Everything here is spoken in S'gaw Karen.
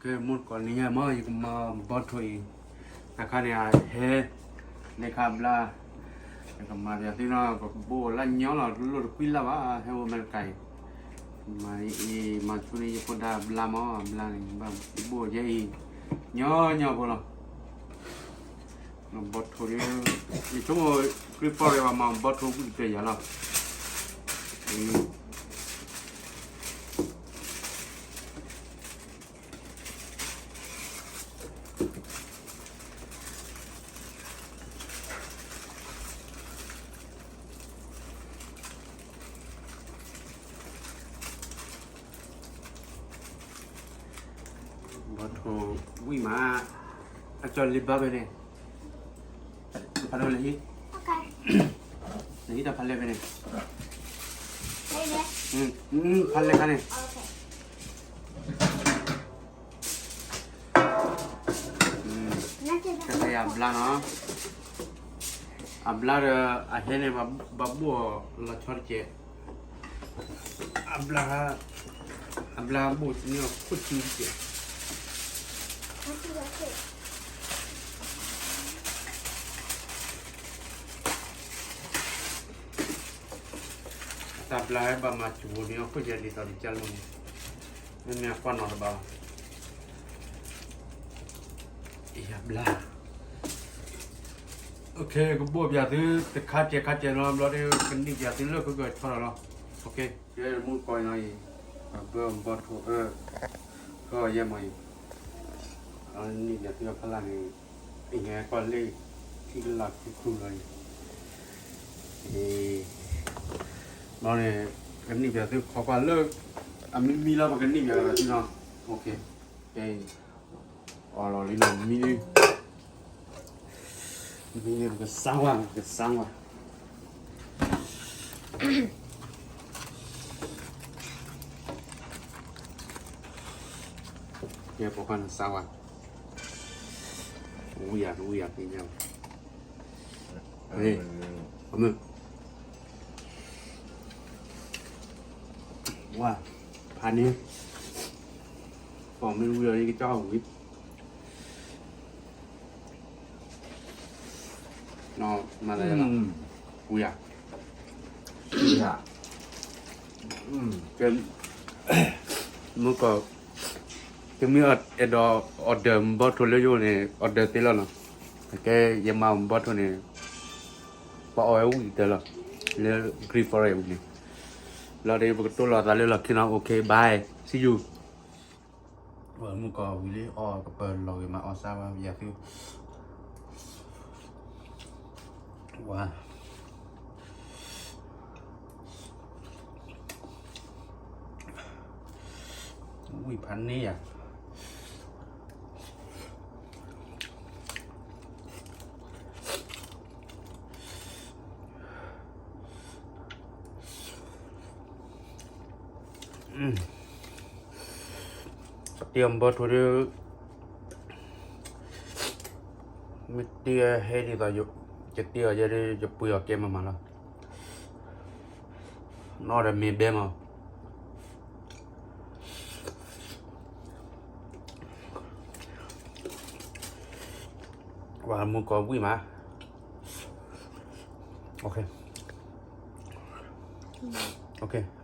ကဲ မုၢ်ကိးနံၤညါမ့ၢ် ယကမၤဘီထိအံၤ, တခါန့ၣ် အဟဲ န့ၣ်ခါဘျါ, ယကမၤပၠးသုနီၤ ပကဘိၣ်လၢညီလီၤ တလိၣ်တကွံလၢ်ဘၣ် ဟဲအိၣ်အမဲရကၤအံၤ, မၤအံၤ မၤဆူန့ၣ် ယဖိဒါဘျါမ့ၢ် အဘျါန့ၣ် ဘၣ်ဘိၣ်ယဲအံၤ ညီညီဖိလီၤ. ဘီထိဒ် ယဆိကမိၣ် ကြံဖီရဲၣ် ပှၤမၤဘီထိဝံၣ်ကတၢၢ်ယၤလီၤ. ဘီထိဝံၣ်မး, အကၠီလ့ဘၣ်ဖဲန့ၣ်, ဖးလဲၢ်လၢဟံၣ်, လၢဟံၣ်တၢ်ဖးလဲၢ်ဖဲန့ၣ်, ဖးလဲၢ်ခါန့ၣ်, ကဲအဘျါနီၤ, အဘျါဒီး အဟဲန့ၣ် ဘၣ်ဘိၣ်အီၤလီၤဆီတကဲး အဘျါ, အဘျါဘိၣ်န့ၢ်အီၤခိၣ်ဆူတကဲး, အတၢ်ဘျါဟဲဘၣ်မၤစူၤန့ၢ်အီၤခိၣ်ယဲၢ်ဒ်သိးတကၢ်လီၤန့ၣ်, မ့မ့ၢ်အကွၢ်နီၤတဘၣ်ဘၣ်, ယဘျါ ကဘိၣ်ပၠးသုတခါကဲးခါကဲးနီၤ ဘျီဒီး ကနံၣ်ပၠးသုလၢကကဆီလီၤလီၤ. ကဲမုၢ်ကီၢ်နီၤအံၤ, အဘၢဘီထိ, ကီၢ်ယဲၢ်မးအံၤ, နံၣ်ပၠးသုအဖီလာ်န့ၣ်, အံၤဟဲကွၢ်လၢ ထံကလၤခူခူလီၤအံၤ, ဘျီန့ၣ် ကနံၣ်ပၠးသုခီကွၢ်လၢ အမံမံလီၤ ပကနံၣ်ပၠးသုနီၤ, ကဲ အီၣ်လီၤလံနီၤ မံလံ, မံလံ ပကစၢ်ဝဲ ပကစၢ်ဝဲ, ကဲပိာ်ခွါန့ၣ်စၢ်ဝဲ, ဝံယၤ ဝံယၤသ့ၣ်ညါ, အမုၢ် ဝါ ဖးန့ၣ်, ပိာ်မ့ၢ်ဝံၤအီၤ ယကစၢ်ဝံၤ, မၤသးယၤလီၤ, ဝံယၤ, ကဲ မုၢ်ကီၢ်, သုမ့ၢ်အဲၣ်ဒိး order ဘီထိလၢယအိၣ်န့ၣ် order သ့လီၤနီၤ, ကဲယမၤဘီထိန့ၣ် ပှၤအီၣ်ဝဲဝံၣ်ကတၢၢ်လီၤ, လၢ Green Forest ဝံၤန့ၣ်, လီၤဒီးပကတိၢ်လိာ်သးလၢလီၢ်ခံနီၤ, OK bye see you. မုၢ်ကီၢ်ဝံၤလံ အီၣ်ကပၢၤလီၤဂ့ၤမး အီၣ်စၢ်ဝဲ ပယၤသု, ဝါ ဝံၣ်ဖးန့ၢ်ယၤ, တ့အီၤဘီထိဒီး မ့ၢ်တ့ဟဲဒ်သိး ယတ့အီၤယဲဒီး ယပှ့ၤအီၤကဲမးမးလီၤ, နီၢ်ဒီးမ့ၢ်ဘဲမး, ဝါမုၢ်ကီၢ်ဝံၣ်မး, OK, OK.